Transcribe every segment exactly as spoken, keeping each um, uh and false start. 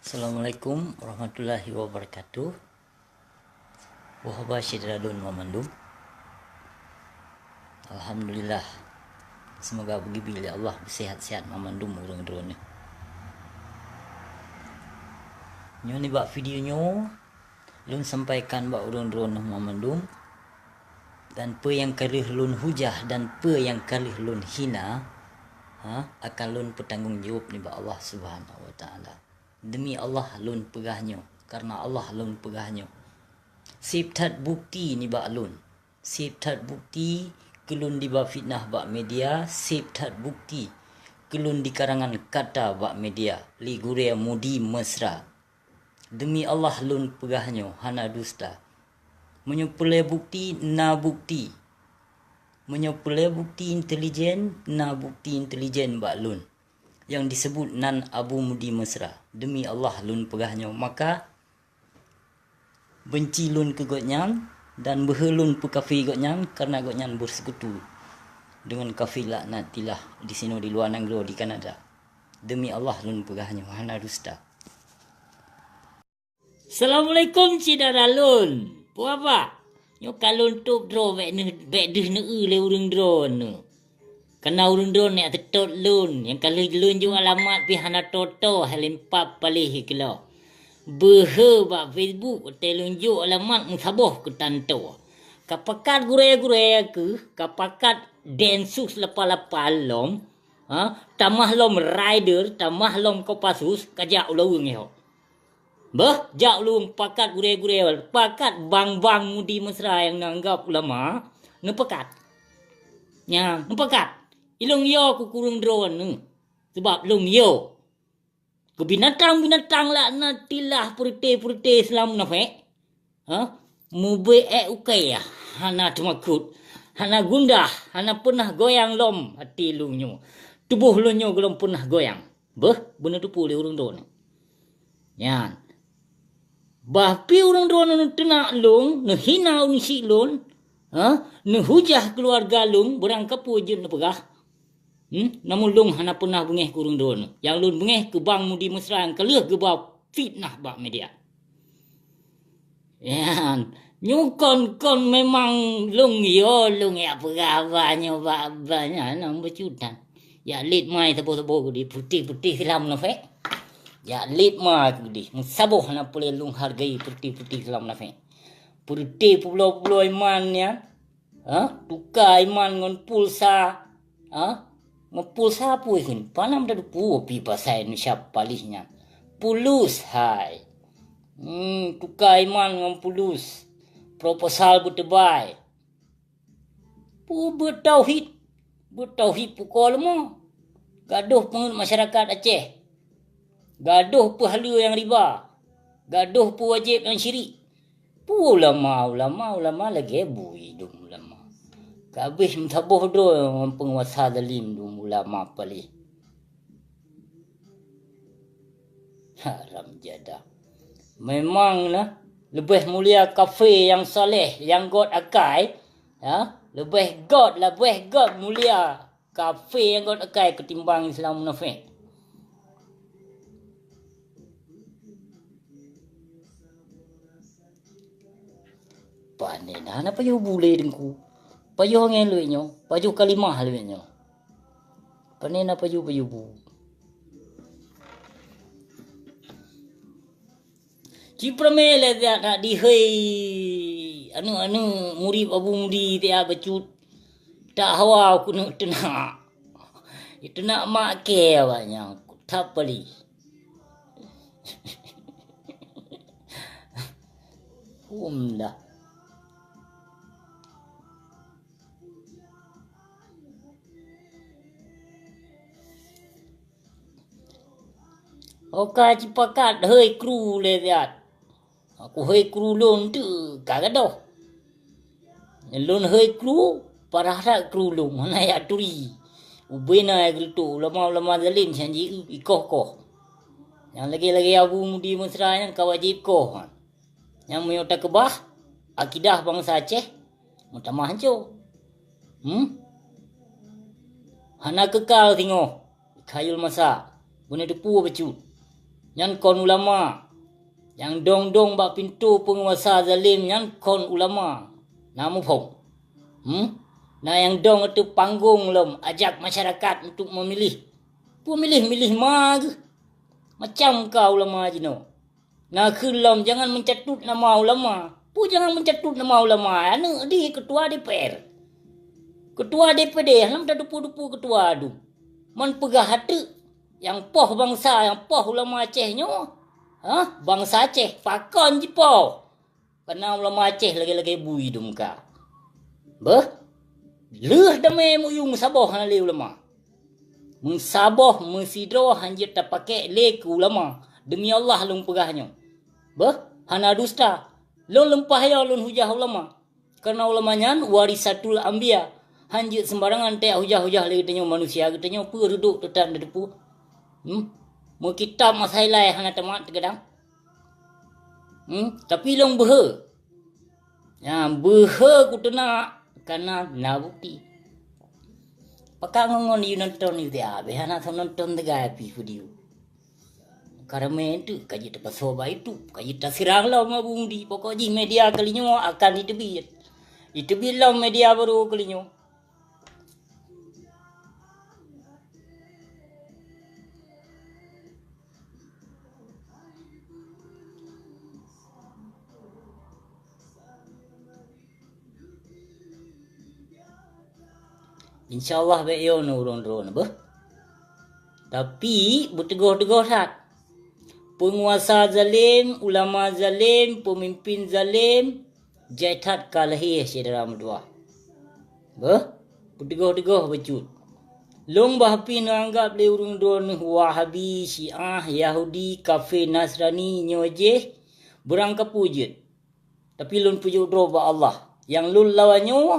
Assalamualaikum warahmatullahi wabarakatuh. Wahaba syedara lôn banmandum. Alhamdulillah. Seumoga beugibi lé Allah beusehat-sehat banmandum ureuëng droeneuh. Nyoe nibak video nyoe, lôn sampaikan bak ureuëng droeneuh banmandum, dan peue nyang ka lheueh lôn hujah dan peue nyang ka lheueh lôn hina, ha, akan lôn peutanggong jaweueb nibak Allah Subhanahu wa Taala. Deumi Allah lôn peugah nyoe, kareuna Allah lôn peugah nyoe. Seb that bukeuti nibak lôn. Seb that bukeuti keu lôn diba fitnah bak media, seb that bukeuti keu lôn dikarangan kata bak media lé gurée Mudi Mesra. Deumi Allah lôn peugah nyoe hana dusta. Meunyoe peureulée bukeuti, na bukeuti. Meunyoe peureulée bukeuti intelijen, na bukeuti intelijen bak lôn. Nyang diseubut nan Abu Mudi Mesra. Deumi Allah lôn peugah nyoe, maka beunci lôn keu gobnyan dan beuhe lôn peukafé gobnyan, kareuna gobnyan beuseukutu deungon kafé laknatillah disinoe di luwa nanggroe di Kanada. Deumi Allah lôn peugah nyoe hana dusta. Assalamualaikum syedara lôn. Peue haba? Nyoe ka lôn tôb droe bék neuh-, bék deuh neueu lé ureuëng droeneuh. Kareuna ureuëng droeneuh nyang teutot lôn, nyang ka lheueh lôn jok alamat pih hana toto, hai lempap paléh keulok. Beuhe bak Facebook watée lôn jok alamat meusaboh keu tanto. Ka pakat gurée-gurée keuh, ka pakat Densus lapan-lapan lom, ha, tamah lom Raider, tamah lom Kopassus, ka jak u laweueng nyoe. Beuh, jak ulôn pakat gurée-gurée, pakat bang-bang Mudi Mesra nyang neuanggab ulama, neupakat. Nyan, neupakat. Ilôn yo keu kureueng droeneuh. Sabab lôn yo keu binatang-binatang laknatillah, peureuté-peureuté Islam munafék. Ha? Mubeuék ukai hana teumakot, hana gundah, hana peunah goyang lom até lôn nyoe. Tuboh lôn nyoe gohlom peunah goyang. Beuh, beuneuteupeu lé ureuëng droeneuh. Nyan. Bah pi ureuëng droeneuh neuteunak lôn, neuhina ureuëng syik lôn, ha? Neuhujah keuluwarga lôn, beurangkapeue jeuet neupeugah. Hmm? Namun lôn hana peunah beungéh keu ureuëng droeneuh. Nyang lôn beungéh keu bang Mudi Mesra nyang ka lheueh geuba fitnah bak media. Nyan, nyoe kon-kon memang lôn yo, lôn jak peugah haba nyoe bak, bak nyan, nyang beucutan. Jak lét mai saboh-saboh keudeh, peureuté-peureuté Islam munafék. Jak lét mai keudeh, meusaboh hana peureulée lôn hargai peureuté-peureuté Islam munafék. Peureuté peubloe-peubloe iman nyan, ha? Tuka iman ngon pulsa, ha? Ngon pulsa peue kheun? Panam tatupeue pi pasai neusyab paléh nyan. Pulus hai. Hmm, tuka iman ngon pulus. Proposal beuteubai. Peue beutauhid? Beutauhid pukoe leumô. Gadôh peungeut masyarakat Aceh. Gadôh peuhaleue nyang riba. Gadôh peuwajéb nyang syirik. Peue ulama, ulama, ulama lagée bui dum ulama. Ka abéh meusaboh droe ngon peunguasa zalim dum ulama paléh. Haram jadah. Memang nah, leubeh mulia kafé nyang saleh, nyang göt akai, ya, leubeh göt, leubeh göt mulia kafé nyang göt akai keutimbang Islam munafék. Pane na, na pajoh bu lé Teungku. Pajoh angén luwéh nyoe, pajoh kalimah luwéh nyoe. Pane na pajoh-pajoh bu. Ci peureumé lé jak na dihôi aneuk-aneuk murit Abu Mudi tiap bacut. Tak hawa keuneuk teunak. Teunak mak kée awaknyan. That pali. Hum dah. Oka cipakat hôi kru lé siat. Aku hôi kru lôn teuk ka gadoh. Lôn hôi kru, parah that kru lôn, hana jak turi. Ubena geureutok ulama-ulama zalim sian ji ikoh-koh. Nyang lagée-lagée Abu Mudi Mesra nyan ka wajéb koh. Nyang meunyoe takeubah akidah bansa Aceh, meutamah hanco. Hmm? Hana keukal singoh, khayul masa, beuneuteupeu bacut. Nyan kon ulama. Nyang dong-dong bak pintoe peunguasa zalem nyan kon ulama. Na muphom? Hmm? Na nyang dong ateueh panggong lom ajak masyarakat untuk memilih. Peue milih-milih ma geuh. Macam ka ulama jinoe. Na kheun lom jangan mencatut nama ulama. Peue jangan mencatut nama ulama? Aneuk di ketua D P R. Ketua D P D, lom tadupu-dupu ketua tu. Man peugah ateueh nyang poh bansa, nyang poh ulama Aceh nyoe. Hah? Bansa Aceh pakon jipoh. Kana ulama Aceh lagée-lagée bui dum ka. Beuh, lheueh damé meuyueng saboh hana lé ulama. Meusaboh meusidroe hanjeuet tapakék lé keu ulama. Demi Allah lôn peugah nyoe. Beuh, hana dusta. Lôn leumpah yo lôn hujah ulama. Karena ulama nyan warisatul anbiya. Hanjeuet sembarangan tajak hujah-hujah lé geutanyoe manusia, geutanyoe peue reudok teutab neuteupeue. Hmm? Meukitab masa ilai hana tamat teugadang. Hmm? Tapi lôn beuhe. Ya, beuhe kuteunak kana na bukti. Pakak ngon-ngon yue nonton yue tiap, hana soe nonton teugai pih video. Kareuna itu ka jeuet tapasoe bak YouTube, ka jeuet taseurang lom Abu Mudi. Pokok jih media keulinyoe akan jiteubiet. Jiteubiet lom media barô keulinyoe. Insya Allah bék yo ureuëng droe beuh. Tapi beuteugöh-teugöh that. Peunguasa zalem, ulama zalem, peumimpin zalem, jai that ka lahé syedara meutuwah. Beuh, beuteugöh-teugöh bacut. Lôn bah pih neuanggab lé ureuëng droeneueh Wahabi, Syiah, Yahudi, kafé, Nasrani nyoe jih beurangkapeue jeuet. Tapi lôn peujok droe bak Allah. Nyang lôn lawan nyoe,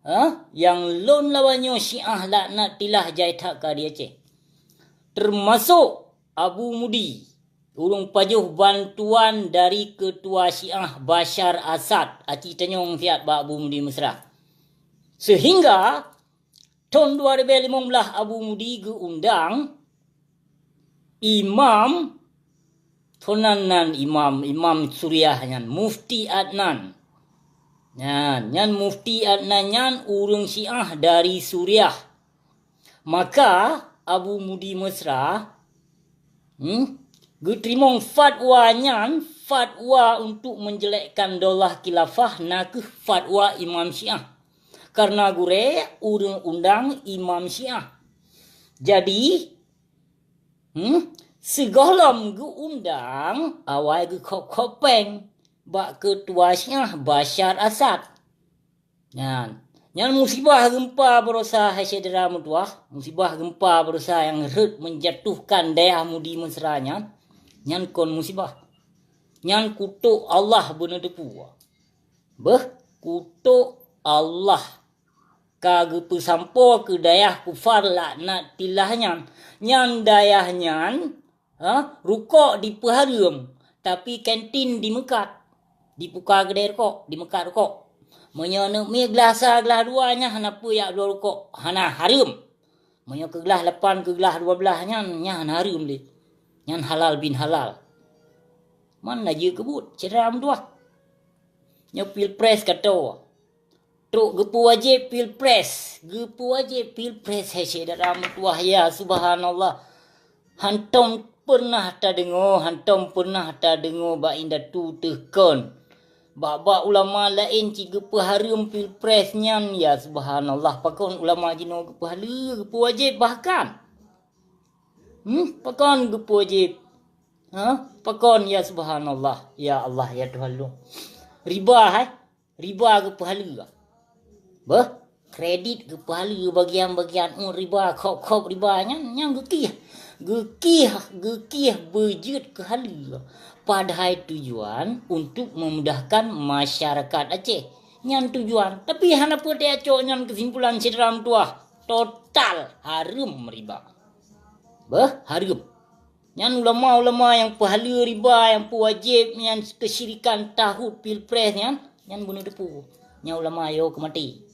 ha? Nyang lôn lawan nyoe Syiah laknatillah jai that ka di Aceh. Teumasok Abu Mudi, ureuëng pajoh bantuan dari keutua Syiah Bashar Assad, aci tanyong siat bak Abu Mudi Mesra. Seuhingga thon dua ribèe limong blaih Abu Mudi geuundang imam, thon nan, nan imam, imam Suriah nyan, Mufti Adnan. Nyan, nyan Mufti Adnan nyan ureuëng Syiah dari Suriah. Maka Abu Mudi Mesra, hmm, geuteurimong fatwa nyan, fatwa untuk menjelekkan daulah khilafah, nakeuh fatwa imam Syiah. Karena gurèe ureuëng undang imam Syiah. Jadi, hmm, sigohlom geuundang awai geukhop-khop péng bak keutua Syiah Bashar Assad. Nyan, nyan musibah geumpa barosa hai syedara meutuwah, musibah geumpa barosa nyang rhot menjatuhkan dayah Mudi Mesra nyan, nyan kon musibah. Nyan kutok Allah beuneuteupeue. Beuh, kutok Allah ka geupeusampoe keu dayah kufar laknatillah nyan. Nyan dayah nyan Ha? Rukok dipeuhareuem, tapi kantin dimeukat. Dipuka keudè rukok, dimeukat rukok. Meunyoe neuk miet glah sa glah dua nyan hana peue jak bloe rukok, hana hareuem. Meunyoe keu glah lapan keu glah dua blaih nyan, nyan hana hareuem lé. Nyan halal bin halal. Man na jeuet keu buet, syedara meutuwah. Nyoe pilpres ka toe. Trok geupeuwajéb pilpres, geupeuwajéb pilpres hai syedara meutuwah ya subhanallah. Hantom peunah tadeungoe, hantom peunah tadeungoe bak indatu teuh kon. Bak-bak ulama laén cit geupeuhareuem pilpres nyan ya subhanallah. Pakon ulama jinoe geupeuhaleue, geupeuwajéb bahkan. Hmm, pakon geupeuwajéb? Ha? Pakon ya subhanallah. Ya Allah ya Tuhan lôn. Riba hai. Riba geupeuhaleue. Beuh, kredit geupeuhaleue bagian-bagian, oh, riba, khop-khop riba nyan, nyan geukieh. Geukieh, geukieh beujeuet keu haleue. Padahai tujuan untuk memudahkan masyarakat Aceh. Nyan tujuan. Tapi hana peue teucok nyan keusimpulan syedara meutuwah. Total hareuem riba. Beuh, hareuem. Nyan ulama-ulama nyang peuhaleue riba, nyang peuwajéb nyan keusyirikan tahut pilpres nyan, nyan bunoe teupeu. Nyan ulama yo keumaté.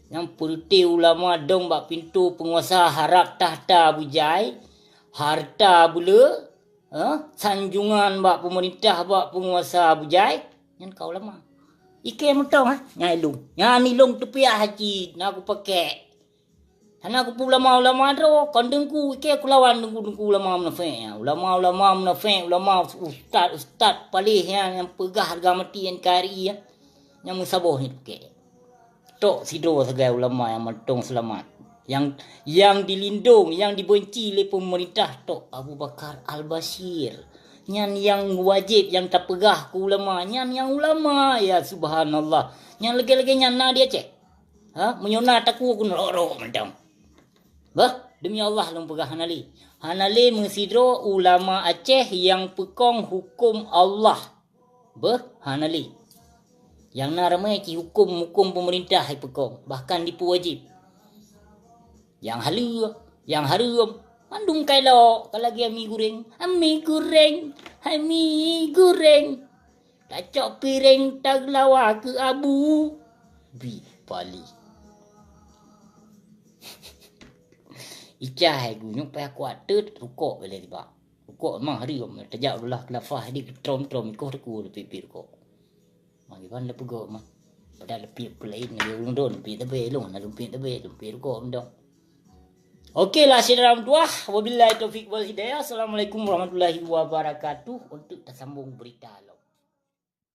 Nyang peureuté ulama dong bak pintoe peunguasa harab takhta beujai, hareuta beuleu, Ha? Sanjungan bak peumeurintah, bak peunguasa bujai, nyan ka ulama. Ikei mantong, ha? Nyan ilong. Nyan ilong teupiah cit, na kupakai. Hana kupeue ulama-ulama droe, kon teungku, ikei kulawan teungku-teungku ulama munafék nyan. Ulama-ulama munafék, ulama ustaz-ustaz paléh nyan, nyang peugah hareuga mati N K R I nyan. Nyang meusaboh nyan pakai. Tok sidroe sagai ulama nyang mantong seulamat. Nyang, nyang dilindong, nyang dibeunci lé peumeurintah tok Abu Bakar Al-Bashir. Nyan nyang wajéb nyang tapeugah keu ulama, nyan nyang ulama, ya subhanallah. Nyang lagée-lagée nyan na di Aceh? Ha? Meunyoe na takue keuneuk rok-rok mantong. Beuh, demi Allah lôn peugah hana lé. Hana lé meusidroe ulama Aceh nyang peukong huköm Allah. Beuh, hana lé. Nyang na ramé cit huköm-huköm peumeurintah jipeukong, bahkan jipeuwajéb. Nyang haleue, nyang hareuem, mandum ka ilok, ka lagée ami guréng, ami guréng, ami guréng. Tacok piréng tageulawa keu abu. Bih pali. Icah hai gunyueng payah kuat teut rukok bela tiba. Rukok memang hareuem, tajak ulah keulafah di trom-trom ikoh teukue leupit-pit rukok. Mang iban leupeugot mah. Padahal leupit peulaén lagée ureueng dong, leupit tabé long, na leupit tabé, leupit rukok mantong. Oke lah, syedara meutuah. Wabillahi taufiq wal hidayah. Assalamualaikum warahmatullahi wabarakatuh. Untuk tasambong berita lom.